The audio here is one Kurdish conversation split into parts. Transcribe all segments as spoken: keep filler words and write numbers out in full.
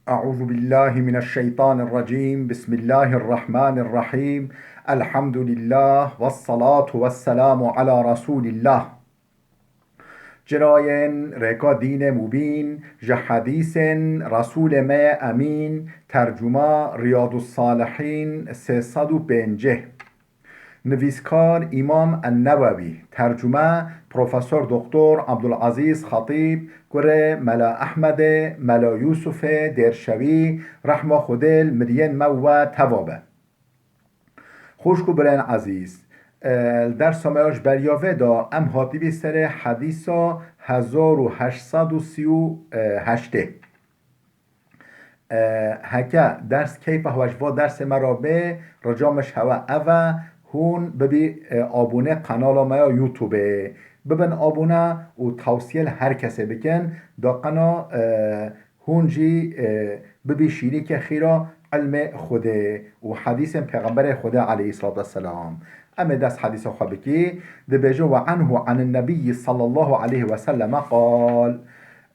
أعوذ بالله من الشيطان الرجيم. بسم الله الرحمن الرحيم. الحمد لله والصلاة والسلام على رسول الله. Cinayên rêka dînê mubîn ji hedîsên Resûlê me yê Emîn, tercuma Riyadus Salihîn sê sed û pêncî. Nivîskar Îmam En-Newewî, tercume Profesor Doktor Abdulazîz Xetîb, kurê Mela Ehmedê, Mela Yûsufê Dêrşewî, rehma Xwedê li miriyên me we teva be. Xwişk û birên ezîz, e, li dersa me ya ji beriya vê de em hatibî serê hedîsa hezar û heşt sed û sî û heştê. E, heke ders keyfa we ji va dersê me re bê, rica min ji hewe ev e, hûn bibî, e, abûnê qenala me ya YouTube-ê. Bibin abûne û tewsiye li her kesê bikin. Da qena, e, hûn jî, e, bibî şîrîkê xîra ilmê Xwedê û hedîsên Pêxemberê Xwedê aleyhissalatu vesselam. Em ê dest hedîsa xwe bikî, dibêje: "Ve anhu anin nebiyyi sallallahu aleyhi ve selleme qal."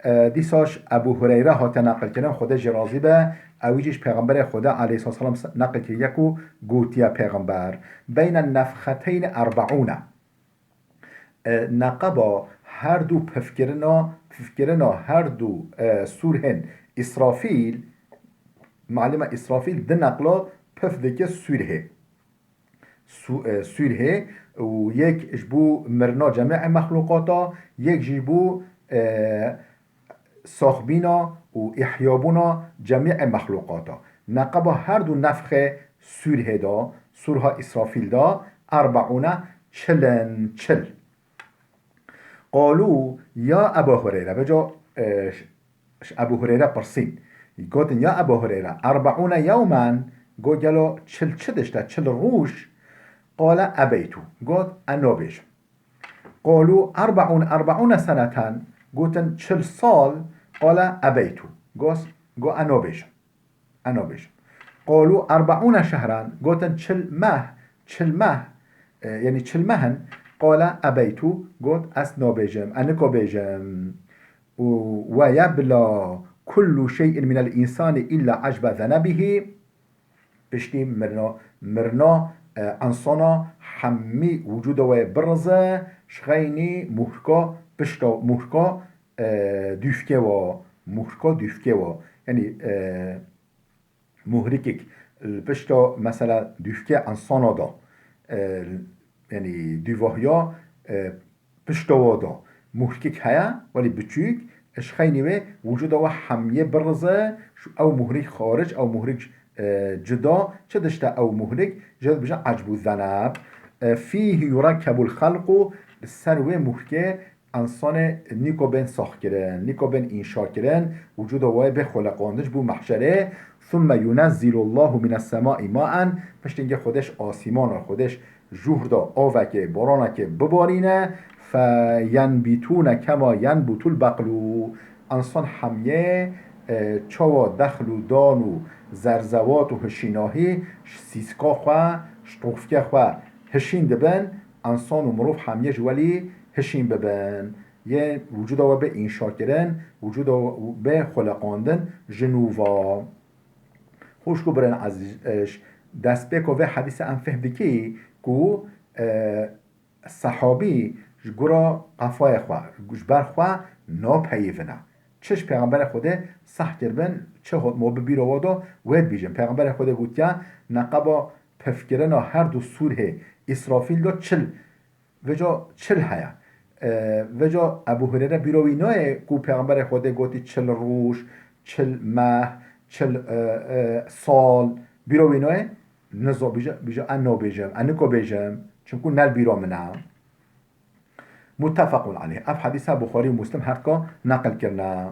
E, dîsa ji Ebû Hureyre hate neqilkirin, Xwedê jê razî be, ewî jî ji Pêxemberê Xwedê aleyhisselam neqil kiriye ku gotiye Pêxember: "Beyne nefxeteyni erbeûne." E, neqeba her du pifkirina, pifkirina her du, e, sûrhên Îsrafîl, malûm e Îsrafîl di neqla pif dike sûrhê. Su-, e, sûrhê û yek ji bo mirina cemî mexlûqata, yek jî ji bo, e, saxbîna û îhyabûna cemî mexlûqata. Neqeba her du nefxê sûrhê de, sûrha Îsrafîl de, erbeûne, çil in, çil. Qalû ya Eba Hureyre, veca, e, ş-, ş-, Ebû Hureyre pirsîn. Gotin: "Ya Eba Hureyre, erbeûne yewmen?" Got: "Gelo çil çi tişt e, çil roj?" Qale: "Ebeytu." Got: "Ez nabêjim." Qalû: "Erbeûn, erbeûne seneten?" Gotin: "Çil sal?" Qale: "Ebeytu." Got, got: "Ez nabêjim." Ez nabêjim. Qalû: "Erbeûne şehran?" Gotin: "Çil meh, çil meh, e, yanî çil meh in." Qale: "Ebeytu." Got: "Ez nabêjim, ez nika bêjim." Û: "Ve yebla kullu şey'in minel însani illa ecbe zenebihî." Piştî mirina, mirina, e, insana hemî wicûda wê birize, ji xeynî muhrika pişta, muhrika, e, dûfkê wa, muhrika dûfkê wa. Yanî, e, muhrikik li pişta mesela dûfkê insana da, e, yanî dûvahiya, e, pişta wa da muhrikik heye, welî biçûk, ji xeynî wê wicûda we hemiyê birize, şu ew muhrik xaric, ew muhrik, e, cida, çi dişte ew muhrik, jê dibêje ecbû zeneb. E, fîhî yurekkebul xelqû, li ser wê muhrikê insanê nîko bên sax kirin, nîko bên înşa kirin, wicûda wê bê xuleqandin ji bo mehşerê. Thumme yunezzilullahu mines semai maen, piştî hingê Xwedê ji asîmana, Xwedê ji jûhr de avekê, boranekê bibarîne, fe yenbitûne kema yenbutul beqlû. Însan hemiyê, e, çawa dexl û dan û zerzewat û hişînahî ji sîska xwe, ji tofkê xwe hişîn dibin, însan û mirov hemiyê ji welî hişîn bibin. Yê wicûda we bê înşakirin, wicûda we bê xuleqandin ji nû ve. Xwişk û birên ezîz, e, ji destpêka vê hedîsê em fêhm dikî ku, e, sehabî ji gura qefayê xwe, ji ber xwe napeyivine. Çi ji Pêxemberê Xwedê seh kiribin, çi hot ma bi bîra we de, wê dibêjin. Pêxemberê Xwedê gotiye, neqeba pifkirina her du sûrhê Îsrafîl de çil, vêca çil heye. E, vêca Ebû Hureyre bîra wî nayê ku Pêxemberê Xwedê gotî çil roj, çil meh, çil, e, e, sal. Bîra wî nayê? Niza bêje, bêje, "Ez nabêjim, ez nika bêjim, çimku ne li bîra min e." Muttefequn aleyh. Ev hedîsa Buxarî û Muslim her ka neqil kirine.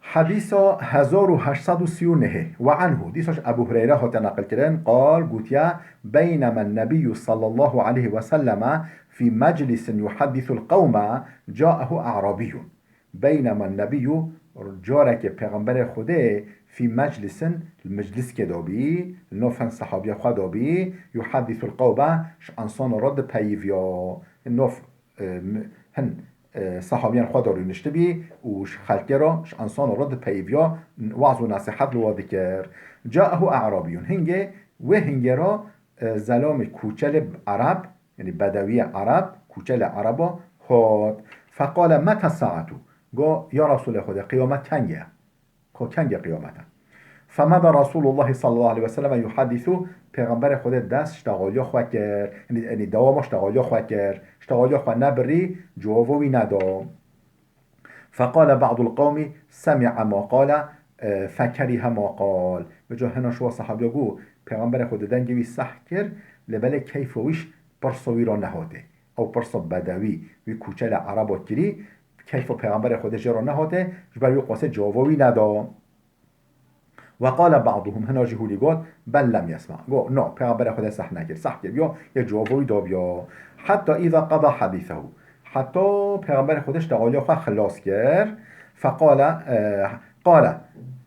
Hedîsa hezar û heşt sed û sî û nehê. Ve anhu, dîsa ji Ebû Hureyre hate neqil kirin, qal, gotiye, "Beynema nebiyyû sallallahu aleyhi ve selleme fî meclisin yuhaddisul qewme, caehu a'rabiyyun." Beynema nebiyyû, carekê Pêxemberê Xwedê, fî meclisin, li mecliskê de bî, li nav hin sehabiya xwe de bî, yuhaddisul qewme, ji insana re dipeyiviya. Nav, e, mi-, hin e, sehabiyên xwe de rûniştibî û ji xelkê re, ji ensana re dipeyiviya, waz û nesîhet li we dikir. Caehu e'rabiyun. Hingê, wê hingê re, e, zelamê kûçelê ereb, yanî bedewiyê ereb, kûçelê ereba hat. Feqale meta saetu. Go, ya Resûlê Xwedê, qiyamet kengê ye? Ko kengê qiyamete? Femeda Resûlullahî sallallahu aleyhi ve sellem yuhaddisu, Pêxemberê Xwedê dest ji teqaliya xwe kir, yanî, yanî dewama ji teqaliya xwe kir, ji teqaliya xwe nebirî, cewaba wî neda. Feqale ba'dul qewmî semi'a ma qale, e, fekerihe ma qal. Vêca hina şiwa sehabiya got, Pêxemberê Xwedê dengê wî seh kir, lê belê keyfa wî ji pirsa wî re nehate. Ew pirsa bedewî, wî kûçelê ereba kirî, keyfa Pêxemberê Xwedê jê re nehate, ji ber wî qasê cewaba wî neda. Ve qale ba'duhum, hina jî hûlî got, bel lem yesma. Got, no, Pêxemberê Xwedê seh nekir, seh kiriya, yê cewaba wî dabiya. Heta îza qada hadîsehu. Heta Pêxemberê Xwedê ji teqaliya xwe xilas kir. Feqale, e, qale,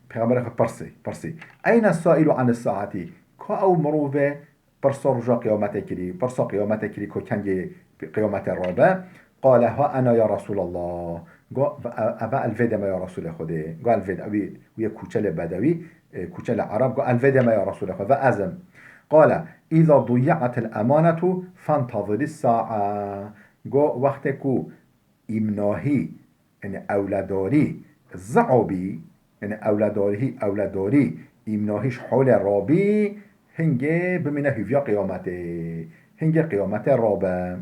Pêxemberê Xwedê pirsî, pirsî. Eyne sailu anis saati? Ka ew mirovê pirsa roja qiyametê kirî, pirsa qiyametê kirî ku kengê qiyametê rabe. Qale ha ena ya Resûlallah. Go, eve, eve el vê de me ya Resûlê Xwedê. Go el vê de, wî, wî yê kûçelê bedewî, e, kûçelê ereb, go el vê de me ya Resûlê Xwedê, ve ez im. Qale, îza duyi'atil emanetu fentazirî sa'a. Go wextê ku îmnahî, yanî ewledarî, zi'o bî, yanî ewledarî, ewledarî, îmnahî ji holê rabî, hingê bimîne hîviya qiyametê. Hingê qiyametê rabe.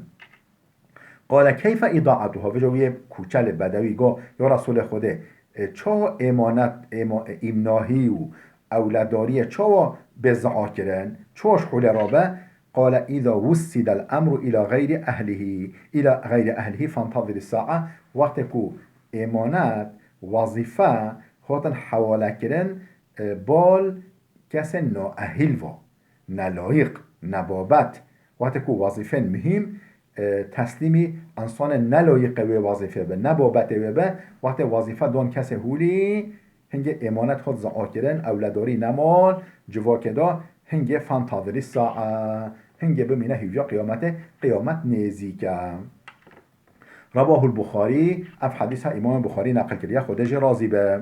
Qale keyfe îdaatuha, vêca wî yê kûçelê bedewî go, ya Resûlê Xwedê, e, çawa êmanet, êma-, e, îmnahî û ewledariyê çawa bê zi'a kirin, çawa ji holê rabe? Qale îza wussidel emru îla xeyrî ehlihî, îla xeyrî ehlihî fentazirî sa'a, wextê ku êmanet, wezîfe hatin hewale kirin, e, bal kesên naehîl va, nelayîq, nebabet. Wextê ku wezîfên muhîm, e, teslîmî însanên nelayîqê wê wezîfê be, nebabetê wê be, wextê wezîfe dan kesê hûlî, hingê êmanet hat zi'a kirin, ewledarî nemal, civakê da, hingê fentazirî sa'a, hingê bimîne hîviya qiyametê, qiyamet nêzîk e. Rawahul Buxarî, ev hedîsa Îmamê Buxarî neqil kiriye, Xwedê jê razî be.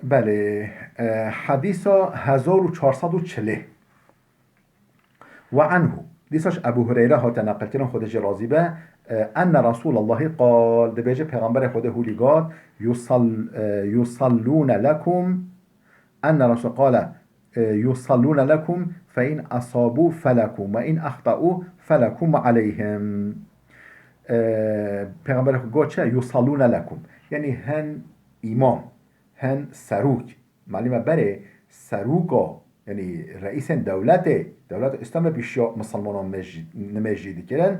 Belê, e, hedîsa hezar û çar sed û çilê. Ve anhu, dîsa ji Ebu Hureyre hate neqilkirin, Xwedê jê razî be, e, enne Resûlallahî qal, dibêje Pêxemberê Xwedê hûlî got, yusal-, e, yusallûne lekum, enne Resûl qale, e, yusallûne lekum fe in asabû felekum ve in axtaû felekum aleyhim. E, Pêxemberê Xwedê got çi? Yusallûne lekum. Yanî hin îmam, hin serok, malûm e berê serûka, yanî reîsên dewletê, dewleta Îslamê pêşiya misilmanan nimêj-, nimêjî dikirin,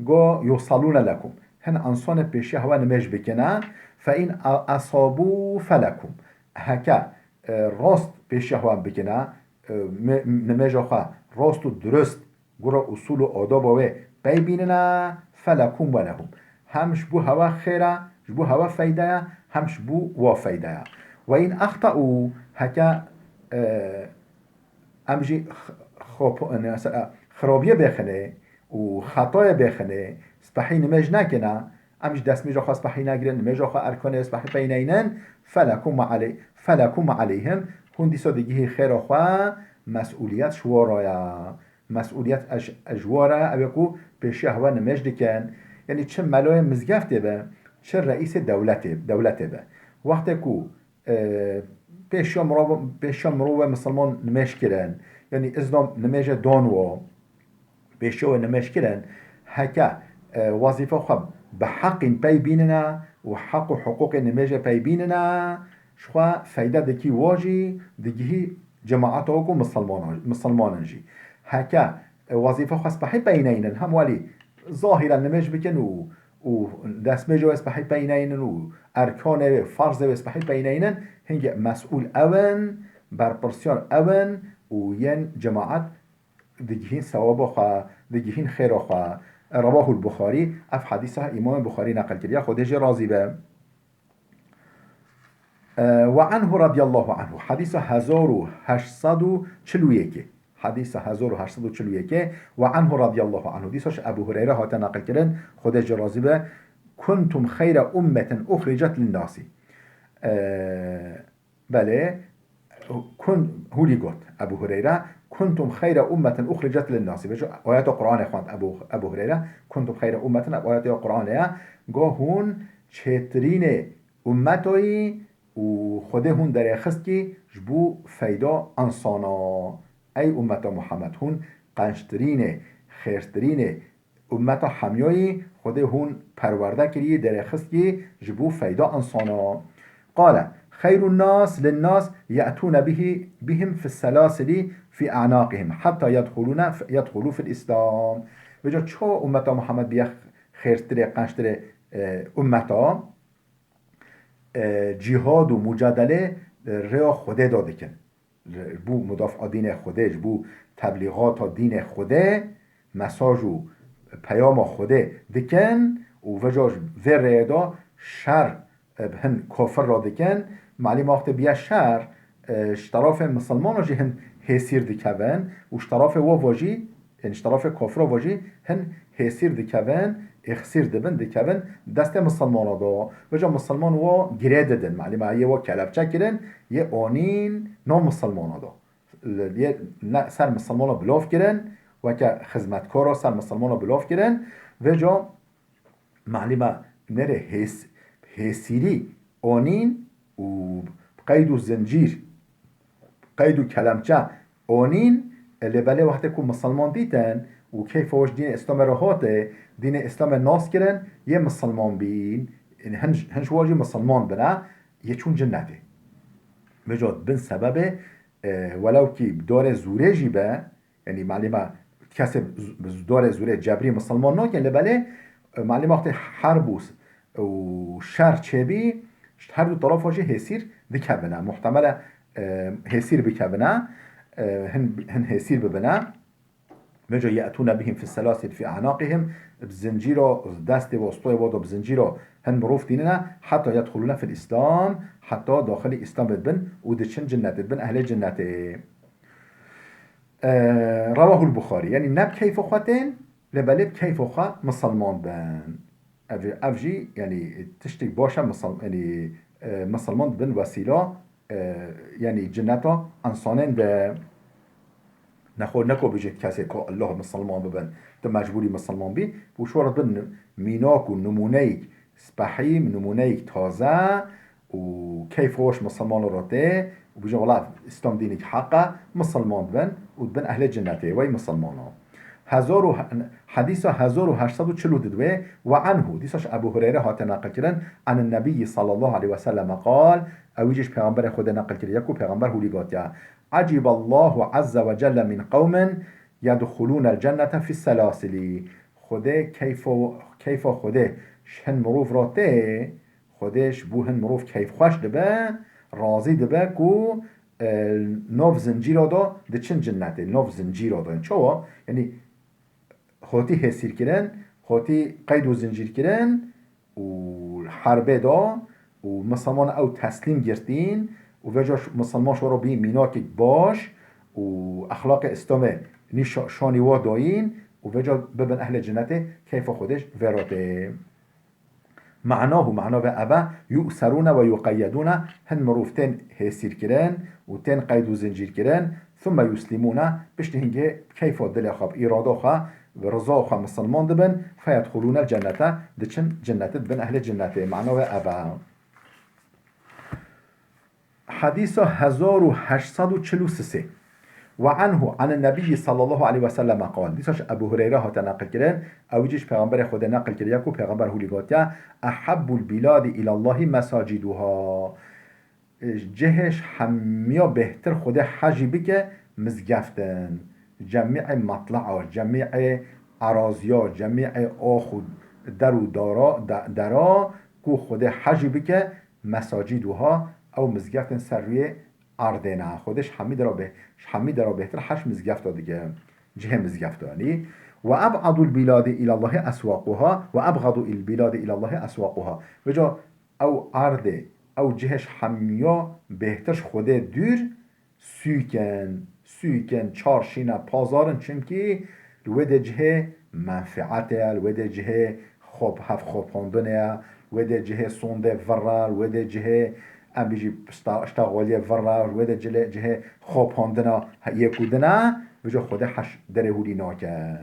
go yusallûne lekum. Hin însanê pêşiya hewa nimêj bikine, fe in a-, asabû felekum. Heke, e, rast pêşiya hewa bikine, e, mi-, nimêja xwe rast û dirust gura usûl û adaba wê pey bînine, felekum we lehum. Hem ji bo hewa xêr e, ji bo hewa feyde ye, hem ji bo wa feyde ye. Ve in axtaû, heke, e, em jî x-, xop-, mesela, xirabiyê bêxinê û xetayê bêxinê, spehî nimêj nekine, em jî destmêja xwe spehî negirin, nimêja xwe erkanê spehî peyneynin, felekum aley-, felekum aleyhim, hûn dîsa digihî xêra xwe, mesûliyet ji we re ye. Mesûliyet e ji, e ji we re, ew ê ku pêşiya hewa nimêj dikin. Yanî çi meloyê mizgeftê be, çi reîsê dewletê, dewletê be. Wextê ku, e, pêşiya mirov-, pêşiya mirovê misilman nimêj kirin, yanî îzna nimêjê dan we, pêşiya wê nimêj kirin, heke, e, wezîfa xwe bi heqîn pey bînine û heq û hiqûqê nimêjê pey bînine, ji xwe feyde dikî wa jî digihî cemaeta wekû misilmanan, misilmanin jî. Heke, e, wezîfa xwe spehî peyneynin, hem welî zahîren nimêj bikin û, û destmêja wê spehî peyneynin û erkanê wê, ferzê wê spehî peyneynin, hingê mesûl ew in, berpirsiyar ew in û yên cemaet digihîn sewaba xwe, digihîn xêra xwe. Rewahul Buxarî, ev hedîsa Îmamê Buxarî neqil kiriye, Xwedê jê razî be. E, ve anhu radiyallahu anhu. Hedîsa hezar û heşt sed û çil û yekê. Hedîsa hezar û heşt sed û çil û yekê. Ve anhu radiyallahu anhu. Dîsa ji Ebu Hureyre hate neqil kirin, Xwedê jê razî be. Kuntum xeyra ummetin uxricet linnasi. E, belê, kun, hûlî got Ebu Hureyre, kuntum xeyra ummetin uxricet linnasi. Vejo ayeta Qur'anê xwend Ebu, Ebu Hureyre, kuntum xeyra ummetin, ev ayeta Qur'anê ye. Go hûn çêtirînê ummetoyî û Xwedê hûn derêxistkî ji bo feyda insana. Ey ummeta Muhammed, hûn qençtirînê, xêrtirînê ummeta hemyoyî Xwedê hûn perwerde kirî, derêxistkî ji bo feyda insana. Qale, xeyrun nas lin nas ye'tûne bihi, bihim fis selasili fî a'naqihim heta yedxulûne, yedxulû fil Îslam. Vêca çawa ummeta Muhammed biye xêrtirê, qençtirê, e, ummeta? E, cîhad û mucadelê, e, rêya Xwedê de dikin. Ji bo mudafa dînê Xwedê, ji bo teblîxata dînê Xwedê, mesaj û peyama Xwedê dikin û veca ji vê rêyê de şer, e, bi hin kafir re dikin. Malî ma wextê biye şer, e, ji terafê misilmana jî hin hêsîr dikevin û ji terafê wa va jî, yani ji terafê kafira va jî hin hêsîr dikevin, êxsîr dibin, dikevin destê misilmana de. Veca misilman wa girê didin. Malî ma yê wa kelepçe kirin, yê anîn nav misilmana de. Li, yê ne, ser misilmana bilav kirin, weke xizmetkara ser misilmana bilav kirin. Veca malî ma nêrê hês-, hêsîrî anîn û bi qeyd û zincîr, qeyd û kelemçe anîn, e, lê belê wextê ku misilman dîtin û keyfa we ji dînê Îslamê re hate, dînê Îslamê nas kirin, yê misilman bîn, hin, hin ji wa jî misilman bine, yê çûn cinnetê. Veca bin sebebê, e, welew kî bi dorê zûrê jî be, yani malî ma kesê z-, bi dorê zûrê cebrî misilman nakin, lê belê, e, malî ma wextê herb û s-, û şer çêbî, ji her du tarafa jî hêsîr dikevine. Muhtemele, e, hêsîr bikevine, e, hin, hin hêsîr bibine. Veca ye'tûne bihim fis selasil fî a'naqihim, bi zincîra destê ve, stoyê ve de bi zincîra hin mirov tînine, heta yedxulûne fil Îslam, heta daxilî Îslamê dibin û diçin cinnetê, dibin ehlê cinnetê. E, Rewahul Buxarî, yani ne bi keyfa xwe tên, lê belê bi keyfa xwe misilman bin. Ev, ev jî, yani tiştek baş e, misil-, yani, e, misilman dibin wesîla, e, yani cinneta insanên de. Nexwe neko bijêt kesê ku Allah misilman bibin, tu mecbûrî misilman bî. Û şora bin mînak û nimûneyek spehî, nimûneyek taze û keyf xweş misilmana re tê û bijin, wela Îslam dînek heq e, misilman dibin û dibin ehlê cinnetê, wey misilmana. Hezar û he-, hedîsa hezar û heşt sed û çil û du dibê, "Ve anhu", dîsa ji Ebu Hureyre hate neqilkirin, "Anin Nebiyyi sallallahu aleyhi ve selleme qal", ewî jî ji Pêxemberê Xwedê neqil kiriye ku Pêxember hûlî gotiye, "Eciballahu azze ve celle min qewmin yedxulûnel cennete fis selasili." Xwedê keyfo-, keyfa Xwedê ji hin mirov re tê, Xwedê ji bo hin mirov keyfxweş dibe, razî dibe ku, e, nav zincîra de diçin cinnetê, nav zincîra de. Çawa? Yanî hotî hêsîrkirin, hotî qeyd û zincîrkirin û herbê de û misilman ew teslîm girtîn û veca ş-, misilman şora bî mînakek baş û exlaqê Îslamê nîşa-, şanî wa dayîn û veca bibin ehlê cinnetê, keyfa Xwedê ji vê re tê. Me'nahu, mena vê ev e, yu'serûne ve yuqeyyedûne, hin mirov tên hêsîrkirin û tên qeyd û zincîrkirin, thumme yuslimûne, piştî hingê keyfa dilê xwe, bi îrada xwe, bi riza xwe misilman dibin, feyedxulûnel cennete, diçin cinnetê, dibin ehlê cinnetê. Mena vê ev e. Hedîsa hezar û heşt sed û çil û sê. Ve anhu anin Nebiyyi sallallahu aleyhi ve selleme qal. Dîsa ji Ebu Hureyre hate neqilkirin, ew jî ji Pêxemberê Xwedê neqil kiriye ku Pêxember hûlî gotiye, "Ehabbul biladi ilallahi mesaciduha." Cihê ji hemiya bêhtir Xwedê hejî bike mizgeft in. Cemî'ê metlaa, cemî'ê eraziya, cemî'ê ax û der û dara, de-, dera ku Xwedê hejî bike, mesaciduha, ew mizgeftên ser rûyê erdê ne. Xwedê ji hemî dera bê-, ji hemî dera bêhtir heş mizgefta dike. Cihê mizgefta, yanî. "Ve eb'adul biladi ilallahi eswaquha, ve eb'adu il biladi ilallahi eswaquha." Veca ew erdê, ew cihê ji hemiya bêhtir ji Xwedê dûr, sûk in, sûk in, çarşî ne, pazar in, çimkî li wê dê cihê menfeetê ye, li wê dê cihê xop-, hevxopandine ye, wê dê cihê sondê vir e, wê dê cihê, em bijî, şta-, ştaxaliyê vir e, wê dê cile-, cihê xopandina yek û din e, vêca Xwedê heş derê hûlî nake.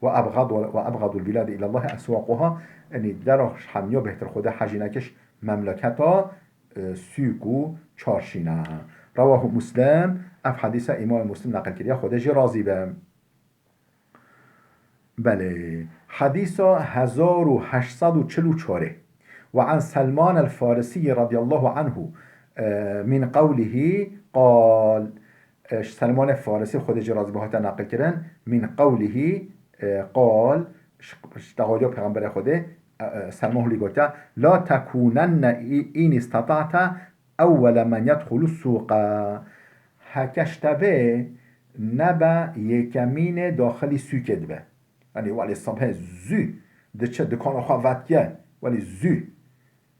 Ve ebxad-, ve ebxadul biladi îlallahî eswaquha, yanî dera hemiya bêhtir Xwedê hejî neke ji memleketa, e, sûk û çarşî ne. Rewahu Muslim, ev hedîsa Îmamê Muslim neqil kiriye, Xwedê jê razî be. Belê. Hedîsa hezar û heşt sed û çil û çar. Ve an Selman el-Farisî radiyallahu anhu, e, min qewlihî qal. E, ji Selmanê Farisî, Xwedê jê razî be, hate neqil kirin, min qewlihî, e, qal, ji, ji texaliya Pêxemberê Xwedê, e, e, Selman hûlî gote, "La tekûnenne î-, în îsteta'te ewwele men yedxulu sûqe." Heke ji te bê, nebe yekemînê daxilî sûkê dibe. Yanî welî sibhê zû diçe dikana xwe vetiye, welî zû.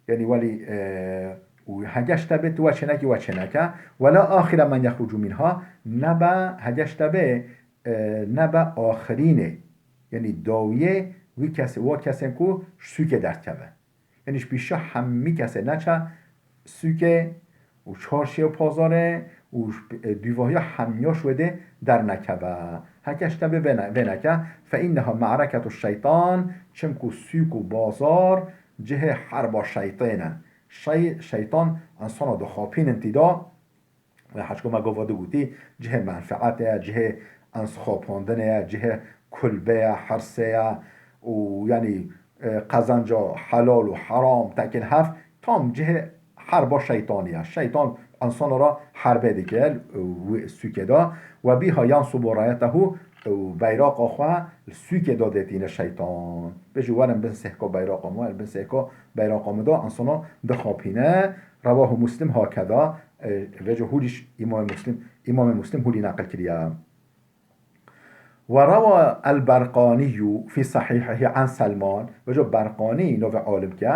Yanî welî, e, û hege ji te bê tu we çênekî we çêneke. Wela axire men yexrucu minha, nebe hege ji te bê, e, nebe axirînê. Yanî dawiyê wî kesê, wa kesên ku ji sûkê derdikeve. Yanî ji pîşa hemî kesê neçe sûkê û çarşiyê û pazarê û ji, e, dûvahiya hemiya ji wê dê dernekeve. Heke ji te bê vê ne-, vê neke, fe inneha me'reketu şeytan, çimku sûk û bazar cihê herba şeytê ne. Şey-, şeytan insana dixapînin tîda, Wê heçko me gava digotî, cihê menfeetê ye, cihê ensxapandinê ye, cihê kulbê ye, hirsê ye û yanî, e, qezenca helal û heram tekil hev, tam cihê herba şeytanî ye. Şeytan insana ra herbê dike, e, wê sûkê de. Ve bîha yansubu rayetehu, e, beyraqa xwe li sûkê de dêtîne şeytan. Bêjî werin bin sehka beyraqa min, werin bin sehka beyraqa min de, insana dixapîne. Rewahu Muslim hakeda. E, vêca hûlî ji Îmamê Muslim, Îmamê Muslim hûlî neqil kiriye. Ve rewa el-Berqanî fî sahîhihi an Selman, vêca Berqanî navê alimke,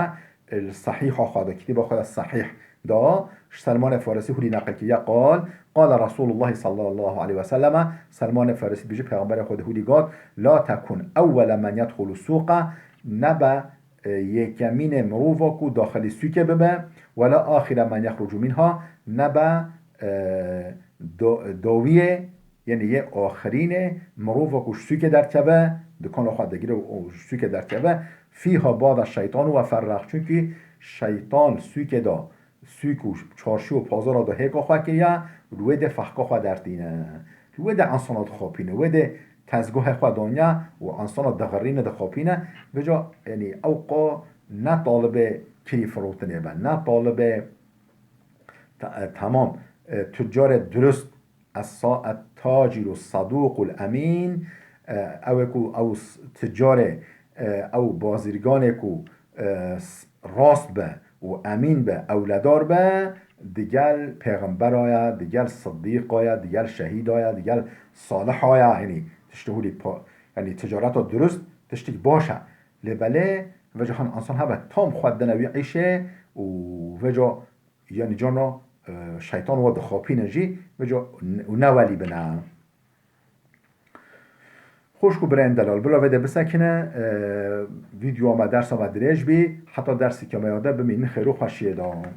e, li sahîha xwe de, kitêba xwe de Sahîh da, ji Selmanê Farisî hûlî neqil kiriye, qal, qale Resulullah sallallahu aleyhi ve selleme, Selmanê Farisî dibêje, Pêxemberê Xwedê hûlî got, "La tekun ewwele men yedxulu sûqe", nebe e, yekemînê mirova ku daxilî sûkê bibe, wela axire men yexrucu minha, nebe, e, do-, dawiyê, yanî yê axirînê mirova ku ji sûkê derkeve, dikana xwe digire û, û ji sûkê derkeve, fîha bada şeytanu ve ferraq. Çunkî şeytan sûkê de, sûk û çarşî û pazara de hêka xwe kiriye, li wê de fehka xwe dertîne. Li wê de insana dixapîne, wê de tezgahê xwe daniye û insana dixirîne, dixapîne. Vêca, yanî ew qa ne talibê kirî firotinê be, ne talibê te-, e, temam, e, tucarê durust, esa-, et-taciru saduqul emîn, e, ew ê ku ew s-, tucarê, e, ew bazirganê ku, e, s-, rast be û emîn be, ewledar be, digel pêxembera ye, digel sidîqa ye, digel şehîda ye, digel saliha ye, yanî tiştê hûlî pa-, yanî ticareta durust tiştek baş e. Lê belê vêca hin insan hebe tam xwe dine wî îşê û vêca yanî cana, e, şeytan wa dixapîne jî vêca n-, û ne welî bine. Xwişk û birayên delal, bila vê de bisekine, e, vîdyoya me, dersa me dirêj bî, heta derseke me ya de bimînin xêr û xweşiyê de.